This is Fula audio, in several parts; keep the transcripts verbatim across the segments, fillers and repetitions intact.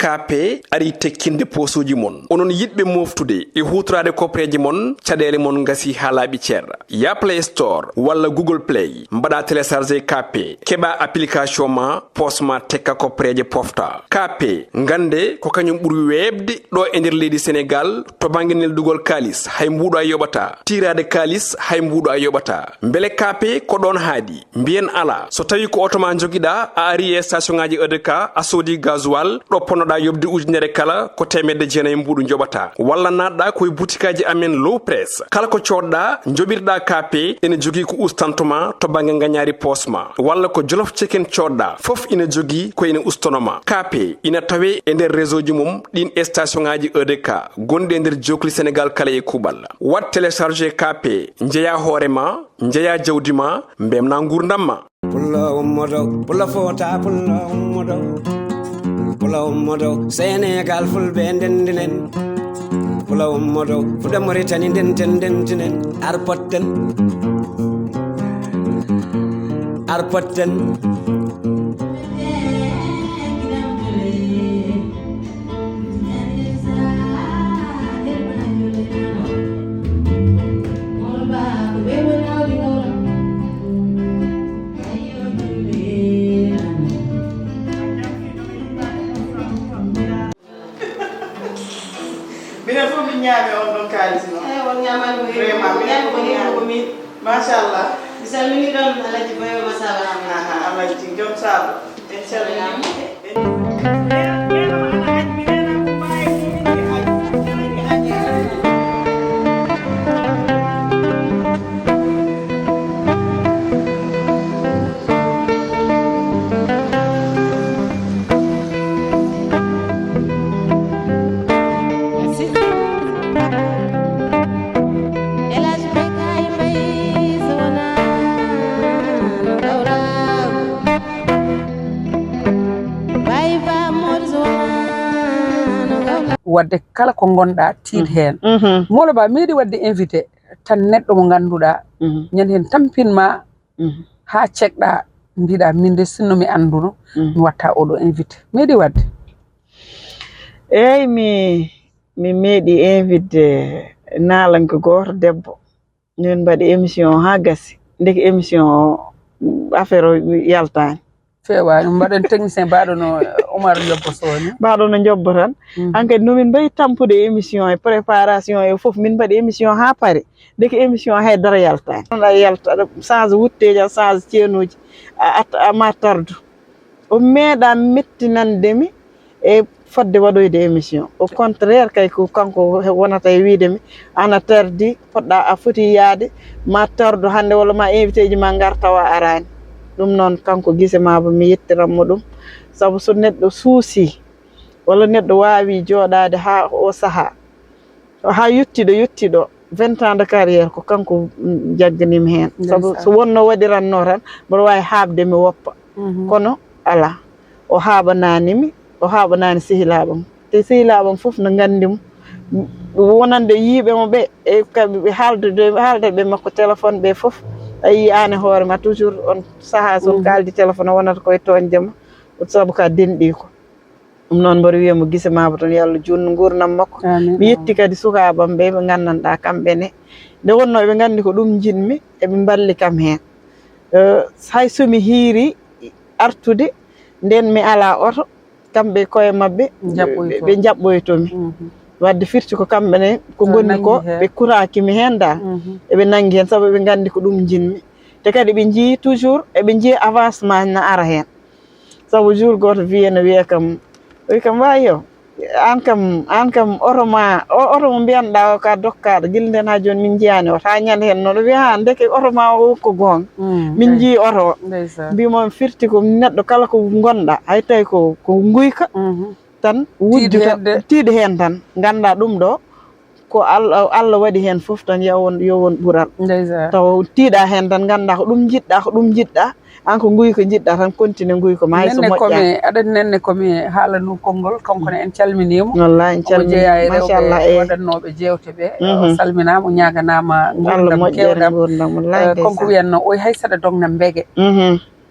Kaape arii tekkinde poosuuji mon. Onon yiɗɓe mooftude e huutoraade kopreeje mon, caɗeele mon ngasii haa laaɓi cer. Yah Play Store walla Google Play, mbaɗaa télécharger Kaape, keɓaa application ma, poos ma tekka kopreeje pofta. Kaape, ngannde ko kañum ɓuri weeɓde ɗo e nder leydi Senegaal to bannge neldugol kaalis, hay mbuuɗo a yoɓataa. Tiiraade kaalis, hay mbuuɗo a yoɓataa. Mbele Kaape ko ɗoon haaɗi? Mbiyen alaa. So tawii ko oto ma njogiɗaa, a arii e station ŋaaji E D K, a soodii gasoil, ɗo ponnoɗaa yoɓde ujunere kala, ko teemedde jeenayi mbuuɗu njoɓataa. Walla naatɗaa ko e butikaaji amen Low Press. Kala ko coodɗaa, njoɓirɗaa Kaape, ene jogii ko ustanto ma to bannge ngañaari poos ma. Walla ko Jolof Chicken coodɗaa, fof ina jogii ko ene ustono ma. Kaape ina tawee e nder réseau ji mum ɗiin e station ŋaaji E D K gonɗi e nder jookli Senegaal kala e kuuɓal. Waɗ télécharger Kaape, njeyaa hoore ma, njeyaa jawdi ma, mbemnaa nguurndam ma. Pullo ummoto, pullo fota, pullo ummoto. Pullo ummoto, Senegaal fulɓe ndendinen. Pullo ummoto, fuɗe Moritani ndenten ndendinen. Arpotten. Arpotten. Minen fof min ñaami on ɗon kaalis noon. Eh, on ñaamaani ko heewi. Vraiment, minen fof min ñaami. Machallah. Mi salmini ɗon Alhaji Boyo Masaba Ahmed. Aha, Alhaji, joom saaba. En calminii. Wadde kala ko ngonɗa, tiit heen. Molo Ba meeɗi wadde invité tan neɗɗo mo ngannduɗa ñande heen tampinma haa cekɗa, mbiɗa min de sinno mi annduno mi watta oɗo invité, meeɗi wadde? Eyyi, mi mi meeɗi invité naalanke gooto debbo. Min mbaɗi émission o haa gasi. Ndeke émission o affaire o yaltaani. Feewaani. Mbaɗen technicien mbaɗono Oumar Diop Soni. Mbaɗono jobbo tan. Hankadi nomin mbayi tampude émission e préparation e fof, min mbaɗi émission haa pari. Ndeke émission o hay dara yaltaani. Aɗa yalta, aɗa change wutteeji, aɗa change ceenuuji, a ma tardu. O meeɗa mettinande mi e fodde waɗoyde émission. Au contraire kay, ko kanko wonata e wiide mi, an a tardi, poɗɗa, a foti yaade, ma tardo hannde walla ma invité ji ma ngar tawa a araani. Ɗum noon, kanko gise mabo mi yettiran mo ɗum. Sabu so neɗɗo suusi walla neɗɗo waawi jooɗaade haa o sahaa, haa yettiɗo yettiɗo vingt ans de carrière, ko kanko jagganimi heen. Sabu so wonno waɗiranno tan, mboɗo waawi haaɓde mi woppa. Kono alaa, o haaɓanaani mi, o haaɓanaani sehilaaɓe am. Te sehilaaɓe am fof no nganndi mo. Wonande yiiɓe mo ɓe e kamɓe ɓe haaldude, haalda ɓe makko téléphone ɓe fof, a yii aan e hoore ma toujours on sahaa so on kaaldi téléphone o wonata koye tooñde ma, sabu ka denɗiiko. Ɗum noon mboɗo wiya mo gise mabo toon, yo Allah juutnu nguurndam makko. Mi yetti kadi sukaaɓe am ɓe, ɓe nganndanɗaa kamɓe ne, nde wonnoo eɓe nganndi ko ɗum njiɗmi, eɓe mballi kam heen. Hay so mi hiirii artude, ndeen mi alaa oto, kamɓe e koye maɓɓe ɓe njaɓɓoyto mi. Wadde firti ko kamɓe ne ko ngonmi ko ɓe kuraaki mi heen dal. Eɓe nanngi heen sabu eɓe nganndi ko ɗum njiɗmi. Te kadi ɓe njii toujours eɓe njii avancement na ara heen. Sabu jour gooto viye no wiya kam, o wi kam, waayo, aan kam, aan kam oto ma, oto mo mbiyanɗaa o ka dokkaaɗo, gila ndeen haa jooni min njiyaani oto, haa ñande heen noon o wiya, haa ndeke oto ma o ko goonga. Min njii oto o. Mbimo mi firti ko neɗɗo kala ko ngonɗa, hay tawi ko ko nguyka tan wujju tan, tiiɗi heen tan, ngannda ɗum ɗo ko Allah waɗi heen fof tan, yo won, yo won ɓural. Taw tiiɗa heen tan, ngannda ko ɗum njiɗɗa, ko ɗum njiɗɗa, aan ko nguyka njiɗɗa tan, continue nguyka ma, hay so moƴƴa. Aɗa nenne ko mi haalanu konngol, kanko ne en calminiimo. Wallaahi en calminiimo, machallah, e waɗannooɓe jeewte ɓe. O salminaama, o ñaaganaama nguurndam keewɗam. Kanko wiyanno, o wi hay saɗa dogna mbege.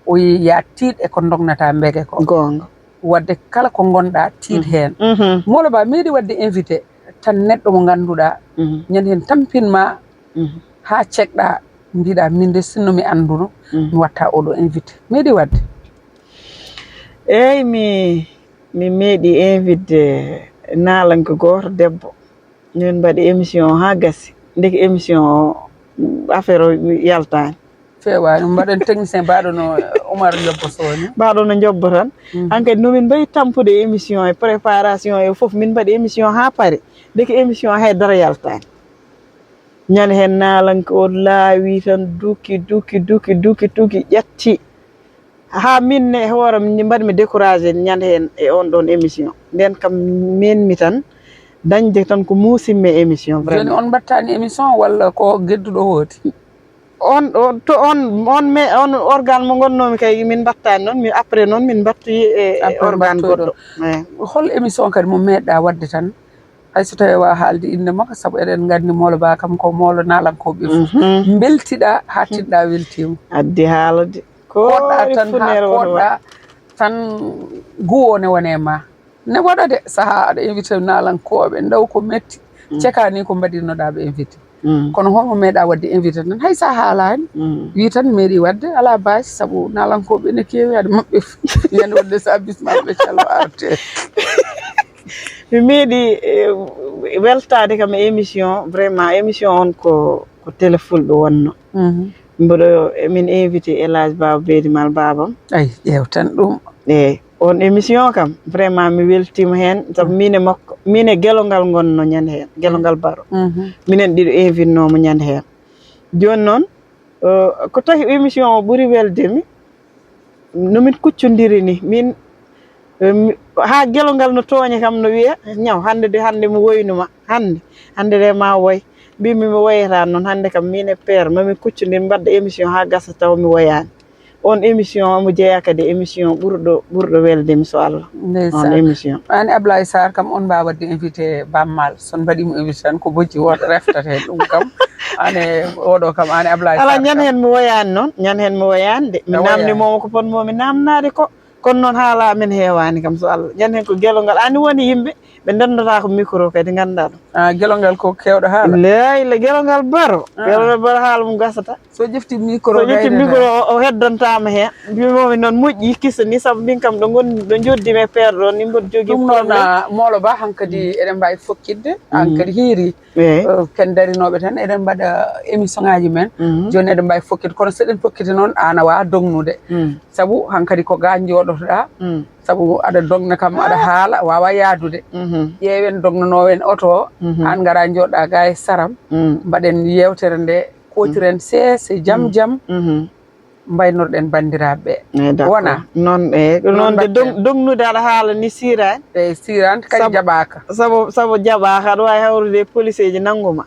O wi ya tiiɗ e ko dognata mbege ko. Goonga. Wadde kala ko ngonɗa, tiit heen. Moolo Ba meeɗi wadde invité tan neɗɗo mo ngannduɗaa, ñande heen tampin ma haa ceekɗa, mbiɗa min de sinno mi annduno, mi watta oɗo invité. Meeɗi wadde? Eeyi, mi mi meeɗi invité naalanko gooto debbo. Min mbaɗi émission o haa gasi. Ndeke émission o, affaire o yaltaani. Feewaani, mbaɗen technicien mbaɗono Oumar Diop Soni. Mbaɗono Diop tan. Hankadi no min mbayi tampude émission e préparation e fof, min mbaɗi émission haa pari. Ndeke émission hay dara yaltaani. Ñande heen naalanko o laawi tan, duki, duki, duki, duki, duki, ƴetti. Haa min ne e hooram mbaɗmi découragé ñande heen e oon ɗoon émission. Ndeen kam meenmi tan dañde tan ko muusimmi e émission. Jooni vraiment. On mbattaani émission walla ko gedduɗo hooti? On, on, to on, on, mais on organe mo ngonnoomi kay min mbattaani noon, min après noon min mbattoyi e e Après organe mbattoyi goɗɗo. Ɗo. Eey. Hol émission kadi mo meeɗɗa waɗde tan? Hay so tawii a waawaa haalde innde makko, sabu eɗen nganndi Moolo Ba kam ko moolo naalankooɓe fof. Mbeltiɗaa haa tinɗaa weltiima. Addi haala de. Koɗɗaa Koori tan haa funeere woto waɗ. Koɗɗaa tan guwo ne wone ma. Ne waɗa de, sahaa aɗa invité naalankooɓe, ndaw ko metti, cekani ko mbaɗirnoɗaa ɓe invité. Kono homo meeɗa waɗde invité tan, hay sa haalaani, wi tan meeɗi waɗde, alaa baasi, sabu naalankooɓe ene keewi, aɗa maɓɓe fof. Ñande waɗde sa bismaama ɓe callo arte. Mi meeɗi eh, weltaade kam e émission, vraiment émission on ko ko télé fulɓe wonno. Mboɗo emin invité El Hadj Baba Beydi Mal Babam. Ay, ƴeew tan ɗum. Eeyi, on émission kam vraiment mi weltiima heen, sabu min e makko, min e gelongal ngonno ñande heen, gelongal Baro. Minen ɗiɗo invitnoomo ñande heen. Jooni noon, ko tawi émission o ɓuri welde mi, no min kuccondiri ni, min haa gelongal no tooña kam, no wiya, ñaw, hannde de, hannde mi woynuma, hannde, hannde de ma woy. Mbimi mi woyata noon, hannde kam min e père mamin kuccodir, mbaɗda émission haa gasa taw mi woyaani. On émission omo jeeya kadi émission ɓurɗo ɓurɗo welde mi, so Allah. On émission. An Ablaye Sarr kam on mbaawa waɗde invité Bammal, so on mbaɗimo invité tan ko bojji won reftata heen ɗum kam. Ane oɗo kam ane Ablaye Sarr. Ala ñan heen mi woyaani noon, ñan heen mi woyaani de. Mi namnimomo ko potmomi namnaade ko. Kono noon haala amen heewaani kam, so Allah. Ñande heen ko gelongal, aani woni yimɓe ɓe ndenndotaako micro kadi nganndaa ɗum. Ah, gelongal ko keewɗo haala? Leyla, gelongal Baro. Gelongal Baro haala mum gasata. So ƴefti micro, so ƴefti micro o heddantaama heen. Mbimomi noon moƴƴi kisa ni, sabu min kam ɗo ngon ɗo njoddi me père ɗo ni mboɗo jogii. Ɗum noon Moolo Ba, hankadi eɗen mbaawi fokkitde, hankadi hiiri. Eeyi. Ken darinooɓe tan eɗen mbaɗa émission ngaji men. Jooni eɗen mbaawi fokkitde, kono so eɗen pokkiti noon aan a waawaa dognude. Sabu hankadi ko ga njooɗotoɗaa, sabu aɗa dogna kam aɗa haala, waawaa yaadude. Ƴeewen dognanoowo en oto o, aan ngaraa njooɗoɗaa ga e saram, mbaɗen yeewtere nde, kootiren seese jam jam. Mbaynorɗen banndiraaɓe ɓee. Eeyi, d'accord. Wona noon, eeyi, noon de dognude aɗa haala ni siiraani. Eeyi, siiraani kadi jaɓaaka. Sabu sabu jaɓaaka, aɗa waawi hawrude e poliseeji nanngu ma.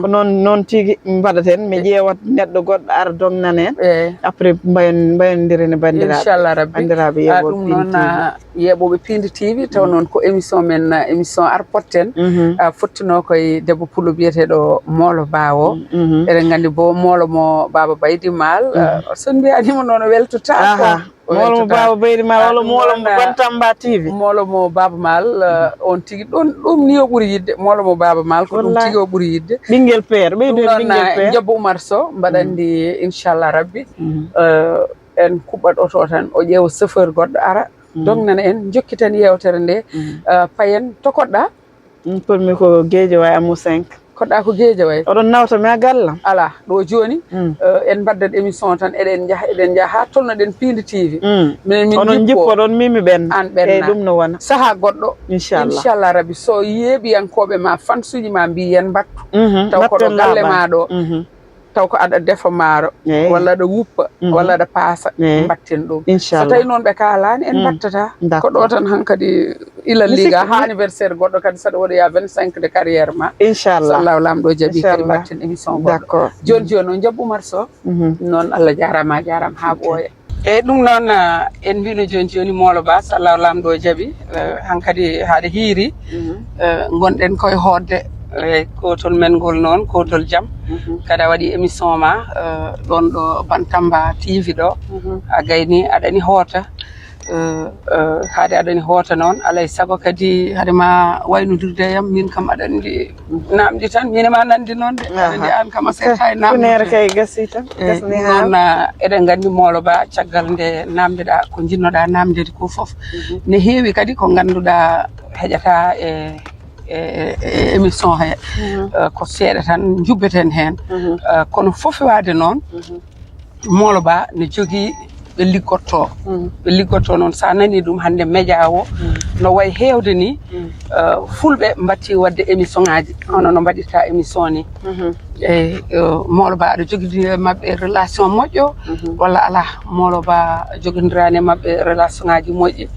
Ko noon noon tigi mbaɗaten, mi ƴeewat neɗɗo goɗɗo ara dognana en. Eeyi. Après mbayon mbayondiren e banndiraaɓe. Inchallah Rabbi. Banndiraaɓe yeeɓooɓe Pin T V. Yeeɓooɓe Piindi T V, taw noon ko émission men, émission Arpotten. Fottinoo ko e debbo pullo biyeteeɗo Moolo Ba o. Eɗen nganndi bo Moolo mo Baaba Baydi Maal. So on mbiyaani mo noon o weltotaako. Moolo mo Baaba Baydi Maal walla Moolo mo Bantamba T V. Moolo mo Baaba Maal, on tigi ɗum ɗum ni o ɓuri yiɗde. Moolo mo Baaba Maal ko ɗum tigi o ɓuri yiɗde. Ɓinngel peer, ɓeydu heen ɓinngel peer. Jabbo Oumar Sow, mbaɗa anndi inchallah Rabbi. En kuɓɓat oto o tan, o ƴeewa chauffeur goɗɗo ara. Dognana en, jokkiten yeewtere nde, payen, tokoɗɗa? Kolmi ko Guédiawaye Amu cinq. Koɗɗa ko Guédiawaye? Oɗon nawta mi ha gallam. Ala, ɗo joni, en mbaddat émission tan, eɗen njaha, eɗen njaha ha tolnoɗen Piindi T V. Minen min onon jippoɗon min mi ɓenna. An ɓenna. Eyyi, ɗum no wona. Saha goɗɗo. Inchallah. Inchallah Rabbi, so yeeɓiyankoɓe ma, fansuji ma mbi yen mbattu. Taw ko ɗo galle ma ɗo. Taw ko aɗa defa maaro, walla aɗa wuppa, walla aɗa paasa, mbatten ɗum. So tawi noon ɓe kaalani, en mbattata. Ko ɗo tan hankadi ilal liga ha anniversaire goɗɗo kadi saɗa waɗoya vingt cinq de carrière ma. Inchallah. So Allah lamɗo jaaɓi kadi mbatten émission goɗɗo. Joni joni noon jabbu marso. Noon Allah jarama, a jarama ha ɓooya. Eyyi, ɗum noon, en mbino joni joni Moolo Ba, so Allah lamɗo jaaɓi, hankadi haɗa hiiri. Gonɗen koye hoodde e kotol men ngol noon, kotol jam. Kadi a waɗi émission ma ɗon ɗo Bantamba T V ɗo. A gayni aɗani hoota. Eh, eh, haade aɗani hoota noon, alay sago kadi haade ma waynodirde e yam, min kam aɗa anndi namdi tan, min e ma nanndi noon de. Aɗa anndi an kam a seeɗa e namdi Funere kay gasi tan. Eh, ɗum noon, ah, eɗen nganndi Moolo Ba, caggal nde namdeɗa ko jinnoɗa namdede ko fof, ne heewi kadi ko ngannduɗa heƴata e e e- e émission he. Eh, ko seeɗa tan njubbeten heen. Eh, kono fof waade noon, Moolo Ba ne jogii ɓe liggotto. Ɓe liggotto noon, so a nanii ɗum hannde média o no wayi heewde ni, eh, fulɓe mbatti waɗde émission ngaji hono no mbaɗirta émission ni. Eyi, eh, Moolo Ba, aɗa jogii e maɓɓe relation moƴƴo walla alaa? Moolo Ba jogondiraani e maɓɓe relation ngaji moƴƴi.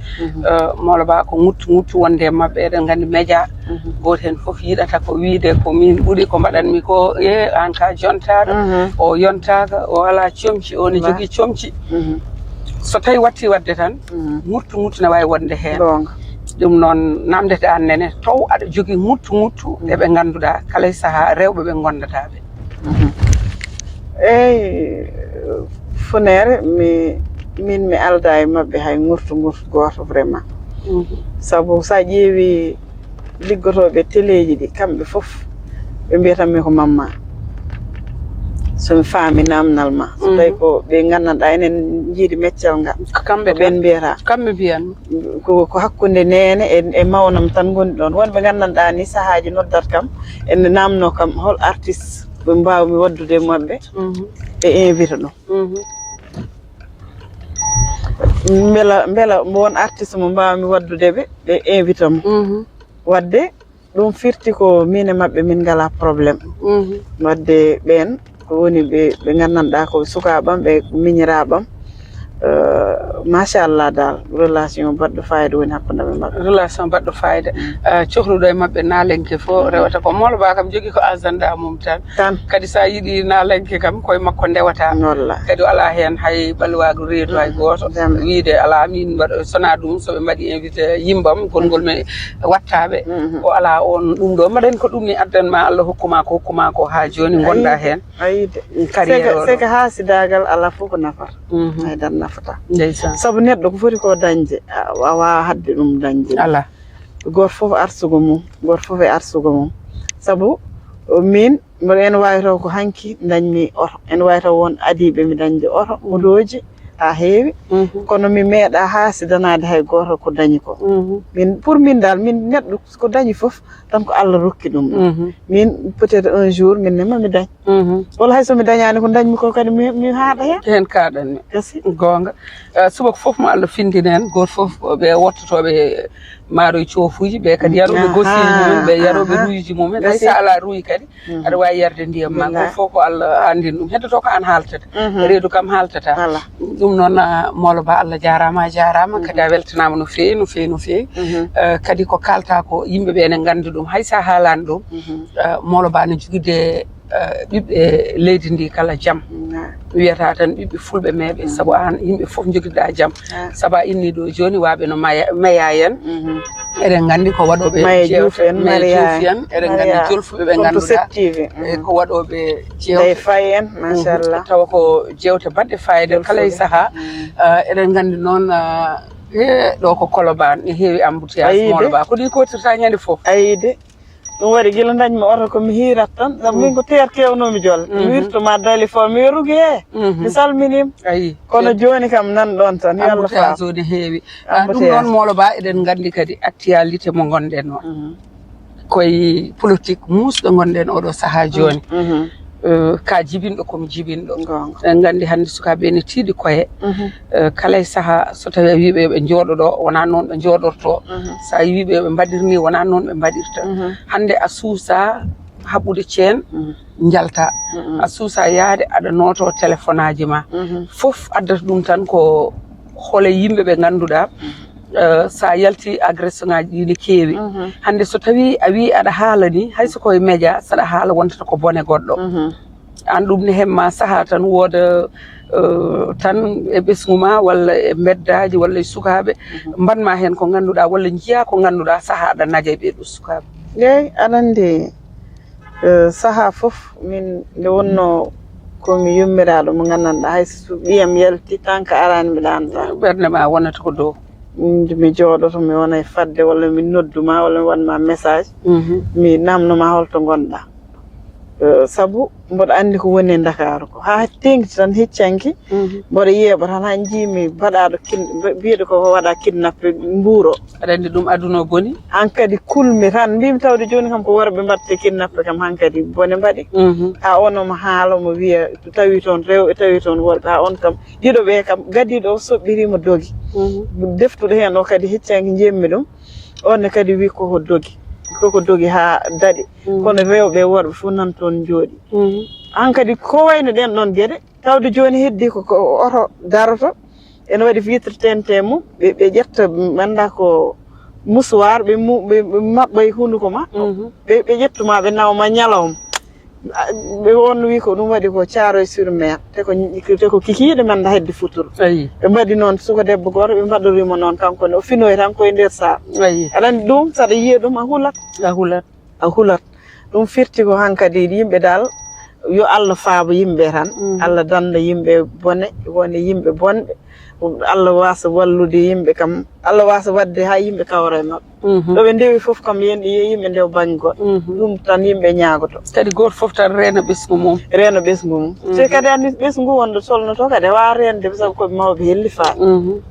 Eh, Moolo Ba ko ŋuttu ŋuttu wonde e maɓɓe, eɗen nganndi média gooto heen fof yiɗata ko wiyde ko min ɓuri ko mbaɗanmi ko, e an ka jontaɗo, o yontaaka, o alaa comci, o ne jogii comci. So tawi watti waɗde tan, ŋuttu ŋuttu ne waawi wonde heen. Ɗum noon, namdete aan nene, taw aɗa jogii ŋuttu ŋuttu e ɓe ngannduɗaa kala e sahaa rewɓe ɓe ngondata ɓe. Eyi, Funere, mi min mi alda e maɓɓe hay ŋuttu ŋuttu gooto vraiment. Sabu so a ƴeewi liggotooɓe e teleeji ɗi, kamɓe fof ɓe mbiyata mi ko Mamma. So mi faami namdal ma, so tawi ko ɓe nganndanɗaa enen njiidi meccal ngal, ko kamɓe ɓen mbiyata. Kamɓe mbiyan. Ko ko hakkunde neene e, e mawnam tan ngoni ɗoon. Wonɓe nganndanɗaa ni sahaaji noddat kam, ene namno kam hol artiste ɓe mbaawmi waɗdude e maɓɓe ɓe invita ɗum. Mbela mbela won artiste mo mbaawmi waɗdude ɓe ɓe invita mo. Waɗde ɗum firti ko min e maɓɓe min ngalaa problème. Waɗde ɓeen ko woni ɓe ɓe nganndanɗaa ko sukaaɓam, ɓe miñiraaɓam. Machallah, daal relation baɗɗo fayida woni hakkunde men maɓɓe. Relation baɗɗo fayida. Cohluɗo e maɓɓe naalenke fof rewata ko Moolo Ba kam jogii ko agenda mum tan. Tan. Kadi so a yiɗi naalenke kam koye makko ndewata. Walla. Kadi o alaa heen hay ɓalwaagu reedu hay gooto. Wiyde alaa min mbaɗa, so wonaa ɗum so ɓe mbaɗi invité yimɓam, gonngol mi wattaɓe. O alaa on ɗum ɗo. Mbaɗen ko ɗum ni addan ma, Allah hokkuma ko hokkuma ko haa jooni ngonɗa heen. Ayide. Carrière o. C'est que haasidaagal alaa fof ko nafata. Hay dan nafata. Ndeysaan. Sabu neɗɗo ko foti ko dañde, a waawaa haɗde ɗum dañde. Alaa. Gooto fof arsugo mum, gooto fof e arsugo mum. Sabu min mboɗo ene waawi taw ko hanki dañmi oto, ene waawi taw won adiiɓe mi dañde oto, motooji haa heewi. Kono mi meeɗa haasidanaade hay gooto ko dañi ko. Min, pour min daal, min neɗɗo ko dañi fof tan ko Allah rokki ɗum ɗum. Min peut-être un jour min ne ma mi dañ. Walla hay so mi dañaani ko dañmi ko kadi mi mi haaɗa heen. Heen kaaɗanmi. Gasi. Goonga. Eh, subaka fof mo Allah findini en, gooto fof ɓe wottotooɓe maaroy coofuuji, ɓe kadi yarooɓe gosiiji mumen, ɓe yarooɓe ruuji mumen. Hay so alaa ruuyi kadi, aɗa waawi yarde ndiyam ma. Gooto fof ko Allah anndini ɗum. Heddotoo ko aan haaltata. Reedu kam haaltata. Ɗum noon, ah, Moolo Ba, Allah jaaraama, a jaaraama. Kadi a weltanaama no feewi, no feewi, no feewi. Eh, kadi ko kaalta ko yimɓe ɓe ene nganndi ɗum. Hay so a haalaani ɗum, eh, Moolo Ba ne jogii de eh, ɓiɓɓe leydi ndi kala jam. Wiyata tan ɓiɓɓe fulɓe meeɓe, sabu aan yimɓe fof njogiɗa jam. Sabu a inni ɗo jooni, waaɓe no maya, meya en. Eɗen nganndi ko waɗooɓe Maya Diouf en, Maya Diouf en, eɗen nganndi jolfuɓe ɓe ngannduɗa e ko waɗooɓe jewte. Ndeye Faye en, machallah. Tawa ko jewte baɗɗe fayida kala e sahaa. Eh, eɗen nganndi noon, eh, he ɗo ko Colobane, ne heewi embouteillage. Moolo Ba, ko ɗi kotirta ñande fof. Ayide. Ɗum waɗi gila dañmi oto ko mi hiirat tan, sabu min ko teer kewnoomi jolle. Mi wirtoma dali fo, mi rugi he. Mi salminiima. Ayi. Kono jooni kam nan ɗoon tan, yo Allah faam. Embouteillage o ne heewi. Ah, ɗum noon, Moolo Ba, eɗen nganndi kadi actualité mo ngonɗen o. Koye politique muusɗo ngonɗen oɗo sahaa jooni. Eh, ka jibinɗo, komi jibinɗo. Eɗen nganndi hannde sukaaɓe ene tiiɗi koye. Eh, kala e sahaa, so tawii a wii ɓe yo ɓe njooɗo ɗo, wonaa noon ɓe njooɗortoo. So a wii ɓe yo ɓe mbaɗir nii, wonaa noon ɓe mbaɗirta. Hannde a suusaa haɓude ceen, njaltaa. A suusaa yahde, aɗa nootoo telefonaaji ma. Fof addata ɗum tan ko hol e yimɓe ɓe ngannduɗaa, eh, so a yalti agression ngaaji ɗi ne keewi. Hannde so tawii a wii aɗa haala nii, hay so koye média, so aɗa haala wontata ko bone goɗɗo. Aan ɗum ne hemma sahaa tan wooda, eh, tan e ɓesngu ma walla e mbeddaaji walla e sukaaɓe, mbaɗma heen ko ngannduɗaa walla njiyaa ko ngannduɗaa sahaa aɗa naja e ɓee ɗoo sukaaɓe. Eey, aɗa anndi, eh, sahaa fof min nde wonnoo ko mi yummiraaɗo mo nganndanɗaa hay so ɓiyam yalti tan ko araani mbiɗa anndaa. Ɓernde ma wonata ko dow. Mi jooɗoto, mi wona e fadde, walla mi noddu ma, walla mi waɗ ma message. Mi namno ma holto ngonɗa. Eh, sabu mboɗo anndi ko woni e Ndakaaru ko. Haa teeŋti tan heccanki, mboɗo yeeɓa tan, haa njiimi baɗaaɗo kin-, mbe-, mbiyeɗo ko waɗa kidnappé mbuuro. Aɗa anndi ɗum aduna o boni? Hankadi kulmi tan, mbimi tawde jooni kam ko worɓe mbaɗte kidnappé kam hankadi bone mbaɗi. Haa on omo haala, omo wiya tawi toon rewɓe, tawi toon worɓe, haa on kam ɗiɗo ɓe kam gadiiɗo o soɓɓiriima dogi. Deftuɗo heen o kadi heccanki njeemmi ɗum. On ne kadi wi koko dogi, koko dogi haa daɗi. Kono rewɓe e worɓe fof nan toon njooɗi. Hankadi ko wayno ɗen ɗon geɗe, tawde jooni heddi ko, ko oto daroto, ene waɗi vitre teinte mum, ɓe, ɓe ƴetta, mi annda ko musuwaar, ɓe mu-, ɓe, ɓe maɓɓa e hunduko ma, ɓe, ɓe ƴettu ma, ɓe nawa ma ñalawma. A, ɓe on wi ko ɗum waɗi ko Thiaroye sur Mer, te ko, te ko kikiiɗe men da heddi futuro. Ayi. Ɓe mbaɗi noon suka debbo gooto, ɓe mbaɗorimo noon kanko ne, o finoy tan koye nder saar. Ayi. Aɗa anndi ɗum, saɗa yiya ɗum, a hulat. A hulat. A hulat. Ɗum firti ko hankadi yimɓe dal, yo Allah faabo yimɓe tan. Allah danda yimɓe bone, woni yimɓe bonɓe. Allah wasa wallude yimɓe kam. Allah wasa waɗde haa yimɓe kawra e maɓɓe. Ɗo ɓe ndewi fof kam, yen, yo yimɓe ndew bannge goɗɗo. Ɗum tan yimɓe ñaagoto. Kadi gooto fof tan reena ɓesngu mum. Reena ɓesngu mum. Te kadi anndi ɓesngu wonde tolnoto kadi, a waawa reende, sabu koɓe mawɓe hellifa.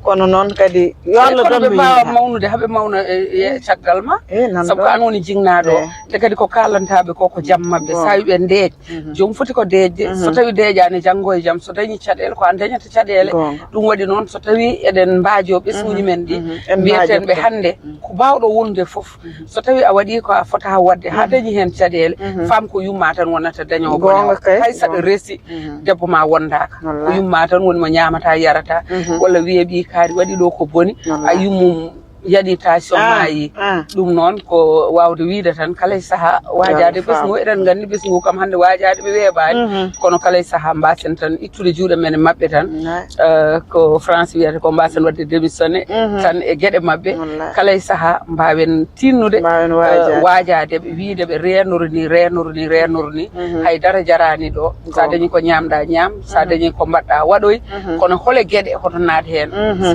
Kono noon kadi, yo Allah kono ɓe dandu mbaawa yimɓe. Mawnude, haa ɓe mawna e, e caggal ma. Eh, nan sabu ɗon. Ko an woni jinnaaɗo. Eh. Te kadi ko kaalantaaɓe ko, ko jam maɓɓe. Bon. So ɓe ndeej, joom foti ko deeƴde. So tawi deeƴaani, janngo e jam, so dañi caɗeele, ko an dañata caɗeele. Goonga. Ɗum waɗi noon, so tawi eɗen mbaajo ɓesnguuji men ɗi, en mbaajo mbiyeteeɓe hannde, ko baawɗo wonde fof. So tawi a waɗi ko a fota waɗde, haa dañi heen caɗeele, faam ko yumma tan wonata dañoowo. Goonga kay. Hay saɗa resi, debbo ma wondaaka. Wallaahi. Ko yumma tan woni mo ñaamata, yarata, walla wiye ɓii kaari waɗi ɗo ko boni, a yummum yaɗi tension maayi. Ɗum noon ko waawde wiide tan, kala e sahaa waajaade ɓesngu. Eɗen nganndi ɓesngu kam hannde waajaade ɓe weeɓaani. Kono kala e sahaa mbaasen tan ittude juuɗe men e maɓɓe tan. Eh, ko France wiyata ko mbaasen waɗde démissionné tan e geɗe maɓɓe. Wallaahi. Kala e sahaa mbaawen tinnude, mbaawen eh, waajaade. Waajaade ɓe, wiide ɓe reenoro ni, reenoro ni, reenoro ni. Hay dara jaraani ɗo. Sa dañi ko ñaamɗa ñaam, sa dañi ko mbaɗɗa waɗoy. Kono hole geɗe hoto naat heen?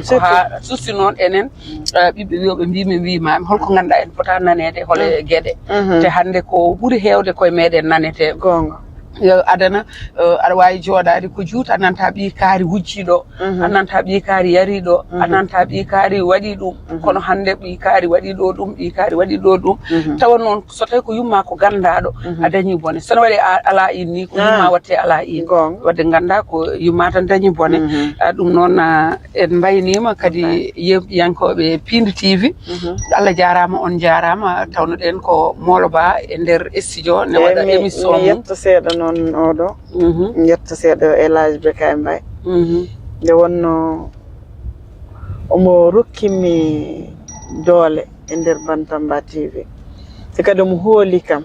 Ko haa susi noon enen, eh, ɓiɓɓe wiyooɓe mbi min mbimaami, holko ngannduɗaa en pota naneede hole geɗe. Te hannde ko ɓuri heewde koye meɗen nanetee. Goonga. Yo adana, eh, aɗa waawi jooɗaade ko juut, a nanta ɓii kaari wujji ɗo, a nanta ɓii kaari yari ɗo, a nanta ɓii kaari waɗi ɗum. Kono hannde ɓii kaari waɗi ɗo ɗum, ɓii kaari waɗi ɗo ɗum. Tawa noon so tawi ko yumma ko ganndaɗo, a dañi bone. So no waɗi a, ala in ni, ko yumma watte ala in. Goonga. Wadde ngannda ko yumma tan dañi bone. Ah, ɗum noon, ah, en mbayniima kadi yeeɓ-, yankooɓe Piindi T V. Allah jaaraama, on jaaraama. Tawno ɗen ko Moolo Ba e nder studio ne waɗa émission mum. Mi yetta seeɗa noon oɗo. Mi yetta seeɗa o El Hadj Bekay Mbaye. Nde wonno omo rokkimi doole e nder Bantamba T V. Te kadi omo hooli kam.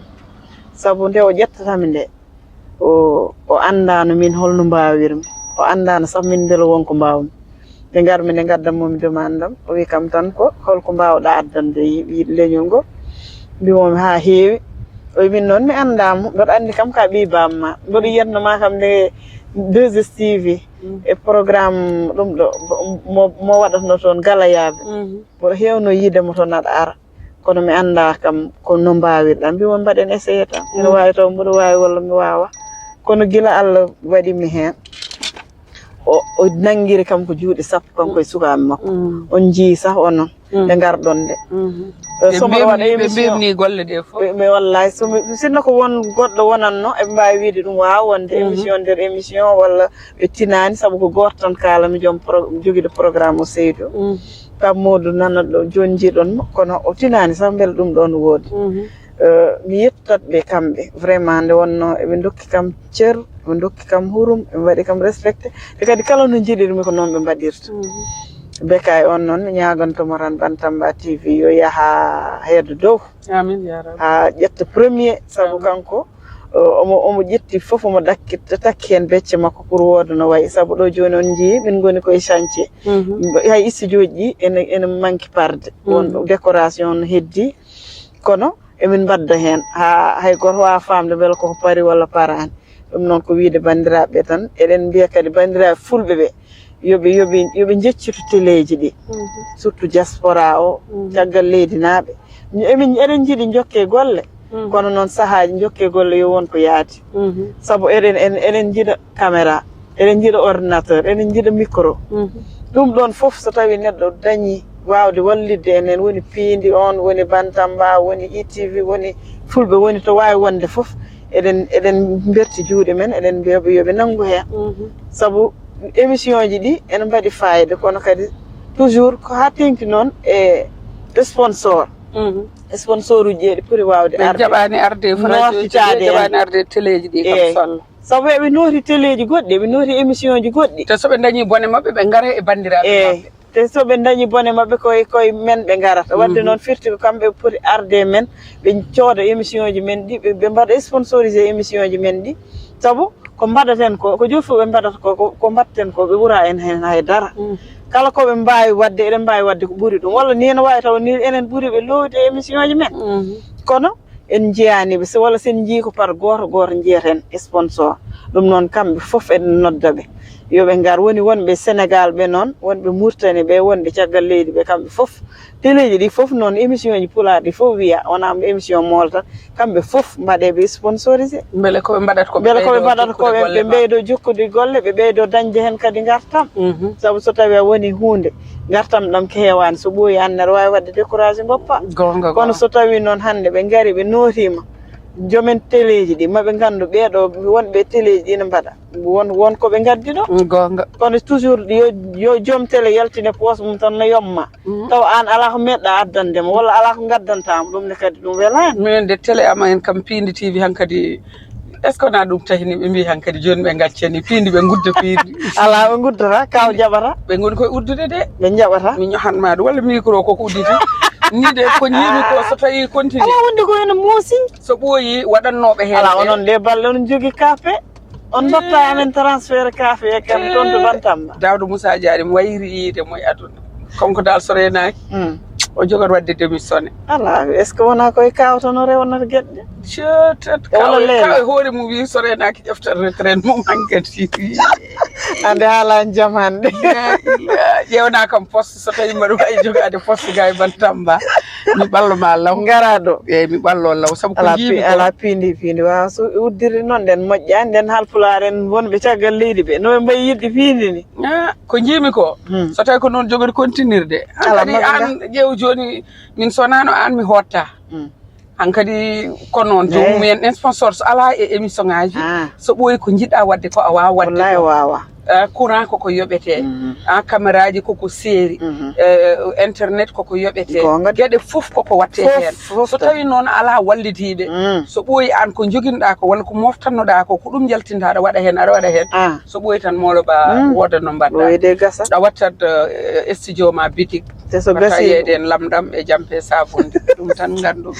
Sabu nde o ƴettatami nde, o, o anndaano min holno mbaawirmi. O anndaano sax min mbela won ko mbaawmi. Nde ngarmi, nde ngaddanmi demande am, o wi kam tan ko, "Holko mbaawɗa addande yi-, yi-, leñol ngol?" Mbimomi haa heewi. O wi min noon mi anndaa mo. Mboɗo anndi kam ka ɓii bamma. Mboɗo yiyatno ma kam nde deux S T V e programme ɗum ɗo, mo, mo waɗatno toon galayaaɓe. Mboɗo heewno yiide mo toon aɗa ara. Kono mi anndaa kam ko no mbaawirɗaa. Mbimomi mbaɗen essayé tan. Ene waawi taw mboɗo waawi walla mi waawa. Kono gila Allah waɗi mi heen, o, o nanngiri kam ko juuɗe sappo, kanko e sukaaɓe makko. On njiyii sah onon nde ngarɗon nde. Eh, so mboɗo waɗa émission, mbimni golle ɗe fof. Ɓe, ɓe wallahi, so mi, sinno ko won goɗɗo wonatno, eɓe mbaawi wiide ɗum waawa wonde émission nder émission, walla ɓe tinaani, sabu ko gooto tan kaalami, joom pro-, jogiiɗo programme o Seydou. Pape Modou nana ɗo, jooni njiiɗon mo, kono o tinaani sax mbele ɗum ɗoon woodi. Eh, mi yettat ɓe kamɓe, vraiment, nde wonno eɓe ndokki kam cer, eɓe ndokki kam hurum, eɓe mbaɗi kam respecté. Te kadi kala no njiɗirmi ko noon ɓe mbaɗirta. Bekay on noon, mi ñaaganto mo tan Bantamba T V yo yaha heedo dow. Amin, ya Rabbi. Haa ƴetta premier, sabu kanko, o, omo, omo ƴetti fof, omo dakki, takki heen becce makko pour wooda no wayi. Sabu ɗo jooni on njiyii, min ngoni koye chantier. Hay studio ji ɗi ene, ene manki parde. Won décoration no heddi, kono emin mbadda heen. Haa hay gooto waawa faamde mbele koko pari walla paraani. Ɗum noon ko wiyde banndiraaɓe ɓe tan. Eɗen mbiya kadi banndiraaɓe fulɓe ɓe, Yoɓe yoɓe yoɓe jeccitu teleeji ɗi, surtout diaspora o, caggal leydi naaɓe. Emin eɗen njiɗi jokke golle, kono noon sahaaji jokke golle yo won ko yaadi. Sabu eɗen en eɗen njiɗa caméra, eɗen njiɗa ordinateur, eɗen njiɗa micro. Ɗum ɗoon fof so tawi neɗɗo dañi waawde wallitde en, en woni piindi on, woni bantamba, woni itv, woni fulɓe, woni to waawi wonde fof, eɗen eɗen mberti juuɗe men, eɗen mbiya ɓe yoɓe nanngu heen. Sabu émission ji ɗi ene mbaɗi fayida, kono kadi toujours ko haa teŋti noon e sponsor. Sponsor uji ɗi poti waawde arde, jaɓani arde, nootitaade en, jaɓani arde teleeji ɗi kam. Eey. Salla. Sabu eɓe nooti teleeji goɗɗi, eɓe nooti émission ji goɗɗi. Te so ɓe dañi bone maɓɓe, ɓe ngara e banndiraaɓe maɓɓe. Te so ɓe dañi bone maɓɓe, koye koye men ɓe ngarata. Wadde noon firti ko kamɓe poti arde men, ɓe cooda émission ji men ɗi, ɓe ɓe mbaɗa sponsorisé émission ji men ɗi. Sabu ko mbaɗaten ko, ko joom fof ɓe mbaɗata ko, ko ko mbaɗten ko, ɓe ɓura en heen hay dara. Kala ko ɓe mbaawi waɗde, eɗen mbaawi waɗde ko ɓuri ɗum. Walla ni ene waawi taw ni enen ɓuri ɓe loowde émission ji men. Kono en njiyaani ɓe, so, walla so en njiyii ko par gooto gooto njiyata heen sponsor. Ɗum noon kamɓe fof eɗen nodda ɓe yo ɓe ngar. Woni wonɓe Sénégal ɓe noon, wonɓe Mauritanie ɓe, wonɓe caggal leydi ɓe, kamɓe fof. Teleeji ɗi fof noon, émission ji pulaar ɗi fof wiya, wonaa mo émission moolta, kamɓe fof mbaɗee ɓe sponsorisé. Mbele ko ɓe mbaɗata ko ɓe Mbele ko ɓe ɓeydoo mbaɗata ko jokkude ɓe, golle ɓe maɓɓe. Ɓeydoo jokkude golle, ɓe ɓeydoo dañde heen kadi ngartam. Sabu so tawii a woni huunde, ngartam ɗam ko heewaani, so ɓooyi aan aɗa waawi waɗde découragé ngoppa. Goonga, kono goonga. So tawii noon hannde ɓe ngari ɓe nootiima, joomen teleeji ɗi maɓe nganndu ɓeeɗo wonɓe teleeji ɗi ne mbaɗa. Won won ko ɓe ngaddi ɗo. Mm, goonga. Kono toujours yo yo joom tele yaltine poos mum tan no yomma. Taw aan alaa ko meeɗɗa addande mo, walla alaa ko ngaddantaa mo, ɗum ne kadi ɗum welaani. Minen de tele amen kam, Piindi T V hankadi, est-ce que wonaa ɗum tahi ni ɓe mbii hankadi jooni ɓe ngaccani Piindi, ɓe ngudda Piindi? Alaa, ɓe nguddata, kaw jaɓata. Ɓe ngoni koye uddude de. Ɓe njaɓata. Mi ñohan ma ɗum, walla micro koko udditi. Ni de ko ñiimi ko so tawi continue. Alaa, wonde ko ene muusi. So ɓooyi waɗannooɓe heen. Alaa, ɓe onon de balle onon jogii kaafe. On dotta amen transfert kaafe e kam toon to Bantamba. Daawda Moussa Diarry mo wayri yiide mo e aduna. Kanko dal so reenaaki, o jogat waɗde démissionné. Alaa, est-ce que wonaa koye kaw tan o rewnata geɗe ɗe? Ceetat, e walla kaw e, leela? Kaw e hoore mum wi so reenaaki ƴeftat retraite mum hankadi. Hannde haalaani jam hannde. La ilaha, ƴeewnaa kam poste, so tawi mbaɗa waawi jogaade poste ga e Bantamba. Mi ɓallo ma law. Ngara ɗo. Eeyi, mi ɓallo law, sabu ko alaa jiimi pi-, ko alaa piindi, piindi. Waaw, so uddirde noon, nden moƴƴaani, nden Haalpulaar en wonɓe caggal leydi ɓe, no ɓe mbayi yiɗde piindi ni. Ah, ko jiimi ko, hmm, so tawi ko noon jogori kontinirde. An alaa kadi, maɓɓe an nga- ƴeew jooni, min so wonaa no an mi hotta. Hmm. Hankadi ko noon, eey, joomum en sponsor so alaa e émission ngaji, ah, so ɓooyi ko njiɗɗa waɗde ko a waawa waɗde. Wallahi ko waawa. Eh, courant koko yoɓete, mhm, ah, caméraji koko seeri, mhm, eh, internet koko yoɓete. Goonga. Geɗe fof koko watte heen. Fof, fof. So tawi noon alaa wallidiiɓe, mm, so ɓooyi aan ko njoginɗaa ko walla ko moftannoɗaa ko, ko ɗum njaltinta aɗa waɗa heen, aɗa waɗa heen. Ah. So ɓooyi tan moolo ba, mm, wooda no mbaɗɗa. Ɓooyi de gasa. A wattat, eh, studio ma bitik. Te so mbaɗta gasi yeeyde en lamɗam e jampe sabunde. Ɗum tan nganndu.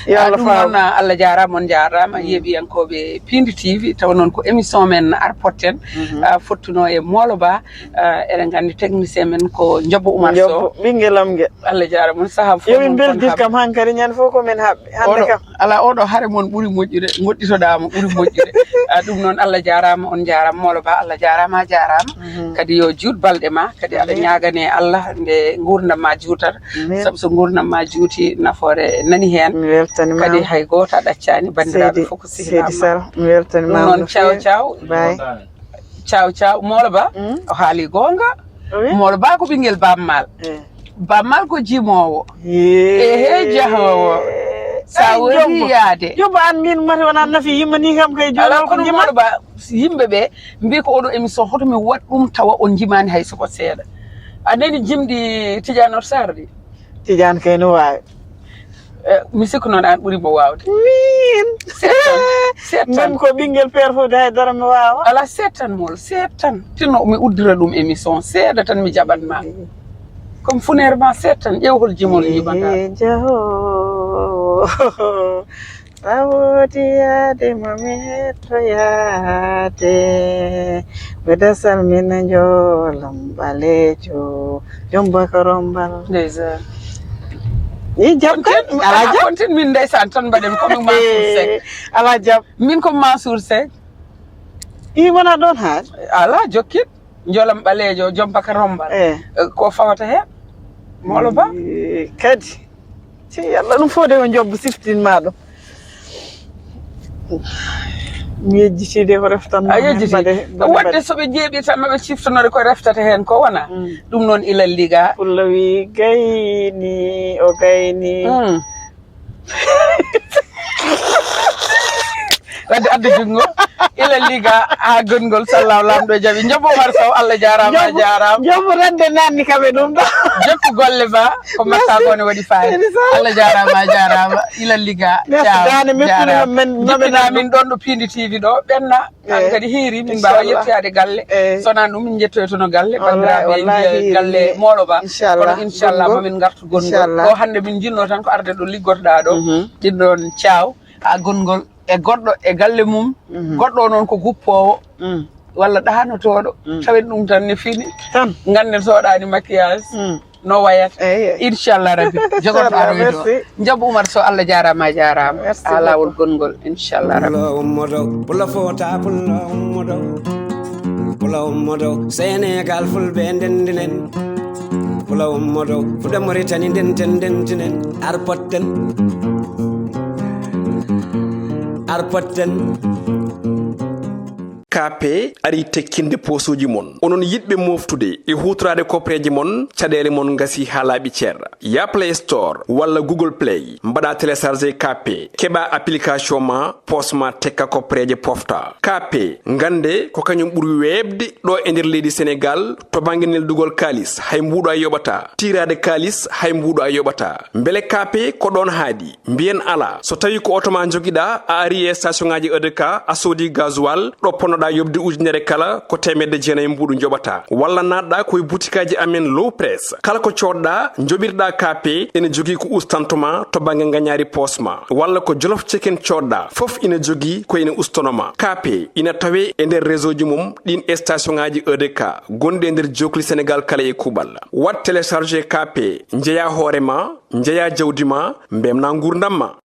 Yo Allah faaw. Ah, ɗum noon, ah, Allah jaaraama, on njaaraama, mm, yeeɓiyankooɓe Piindi T V, taw noon ko émission men Arpotten, mhm, ah, fottuno e moolo ba, ah, eɗen nganndi technicien men ko Njobbo Oumar Sow. Njobbo, ɓinngel am ngel. Allah jaaraama, on sahaa fof. Yo min mbeldir kam hankadi, ñande fof ko men haɓɓe. Hannde oɗo, kam. Alaa, oɗo hare mon ɓuri moƴƴude, ngoɗɗitoɗaama ɓuri moƴƴude. Ah, ɗum noon, Allah jaaraama, on njaaraama, moolo ba, Allah jaaraama, a jaaraama. Mhm. Kadi yo juut balɗe ma, kadi aɗa, amin, ñaagane Allah nde nguurndam ma juutata. Amin. Sabu so nguurndam ma juuti, nafoore nani heen. Mi weltaniima. Kadi hay gooto a ɗaccaani, banndiraaɓe fof ko sehilaa ma. Seydi Sal, mi weltaniima. Ɗum noon, no feewi. Ciao, ciao. Bye. Ciao, ciao. Moolo ba, mm, o haali goonga. Oui. Moolo ba ko ɓinngel Baaba Maal. Eh. Baaba Maal ko jimoowo. Yee. Ehe, jahoowo. Sa woni yaade. Jombo an min mati wona nafi yimma ni kam kay. Alaa, jooni ko kono jima. Moolo ba, yimɓe ɓe mbi ko oɗo émission hoto mi waɗ ɗum tawa on jimaani hay soko seeɗa. A nani jimɗi Tidiane Ould Sarr ɗi? Tidiane kay no waawi. Eh, mi sikku noon aan ɓuri mo waawde. Min. Seeɗ tan, seeɗ tan. Min ko ɓinngel père fof de hay dara mi waawa. Alaa, seeɗ tan mool, seeɗ tan. Tinno mi uddira ɗum émission, seeɗa tan mi jaɓat ma. Comme funeer ma seeɗ tan, ƴeew hol jimol, eh, jibata. Jaho. Sa woodi yaade ma mi hettoyaade. Mbeɗa salmina njoolam ɓaleejo. Joom bakorombal. Ndeysaan. I jam kay. Ala jam. Kontin min ndeysaan tan mbaɗen ko min Mansour Seck. Ala jam. Min ko Mansour Seck. I wona ɗon haa. Ala jokkit. Njolam ɓaleejo, jompa ka rombal. Eh. Eh, ko fawata heen? Moolo ba? Eh, kadi. Si, Allah ɗum fof de ko njobbo siftinmaa ɗo. Mi yejjiti de ko reftan A yejjiti. Mbaɗe, mbaɗe, Wadde mbaɗe. So ɓe njeeɓi tan maɓe ciftonore ko reftata heen ko wona. Mm. Ɗum noon ila liga. Pullo wi gayni, o gayni. Mm. Wadde adda junngo. Ila liga ha gongol sallaw lamɗo jaɓi. Njoɓo Umar Sow, Allah jaaraama, a Njoɓo, jaaraama. Njoɓo tan de nanni kam e ɗum ɗo. Jokku golle ba, ko mbatta Merci. Ko ne waɗi fayida. Merci. Allah jaaraama, a jaaraama. Ila liga. Merci. Ciao. Dane, merci. Jaaraama. Men, men, Jippinaa men, min ɗon ɗo Pindi T V ɗo, ɓenna. An Eh, kadi hiiri, min mbaawa inchallah. Yettoyaade galle. Eh. So wonaa ɗum, min njettoytono galle, Wallahi, banndiraaɓe wallahi njiya hiiri galle ni. Moolo ba. Inchallah. Kono inchallah, Gongol. Mamin ngartu gongol. Inchallah. Ko hannde min njinnoo tan ko arde ɗo liggotoɗaa ɗo. Mhm. Ɗin ɗon ciao, a gongol e goɗɗo e galle mum. Mhm. Goɗɗo o noon ko guppoowo. Mm. Walla ɗaanotooɗo. Mm. Tawen ɗum tan ne fini. Tan. Ngannden so waɗaani maquillage. Mm. No wayata. Eyi, eyi. Inchallah rabbi. Jogoto Inchallah, aroyde o. Merci. Njoɓo Umar Sow, Allah jaaraama, a jaaraama. Merci A laawol beaucoup. Gongol, inchallah rabbi. Pulo ummodo, pulo fota, pulo ummodo. Pulo ummodo, Senegal fulɓe ndendinen. Pulo ummodo, fuɗa Mauritanie ndenten ndentinen. Arpotten. Arpotten. K P ari tekkinde poosooji mon. Onon yiɗɓe moftude e huutoraade koppareeje mon, caɗeele mon ngasi haa laaɓi cer. Ya Play Store walla Google Play, mbaɗa télécharger K P, keɓa application ma, poos ma tekka koppareeje pofta. K P, ngannde ko kañum ɓuri weeɓde ɗo e nder leydi Senegal to bannge neldugol kaalis, hay mbuuɗo a yoɓata. Tiiraade kaalis, hay mbuuɗo a yoɓata. Mbele K P ko ɗoon haaɗi? Mbiyen alaa. So tawii ko oto ma njogiɗaa, a ari e station ŋaaji E D K, a soodi gasoil, ɗo ponnoɗaa yoɓde ujunere kala, ko teemedde jeenayi mbuuɗu njoɓataa. Walla naatɗaa ko e butikaaji amen Low Press. Kala ko coodɗaa, njoɓirɗaa K P, ene jogii ko ustanto ma to bannge ngañaari poos ma. Walla ko Jolof Chicken coodɗaa, fof ina jogii ko ene ustono ma. K P ina tawee e nder réseau ji mum, ɗiin e station ŋaaji E D K, gonɗi e nder jookli Senegal kala e kuuɓal. Waɗ télécharger K P, njeyaa hoore ma, njeyaa jawdi ma, mbemnaa nguurndam ma.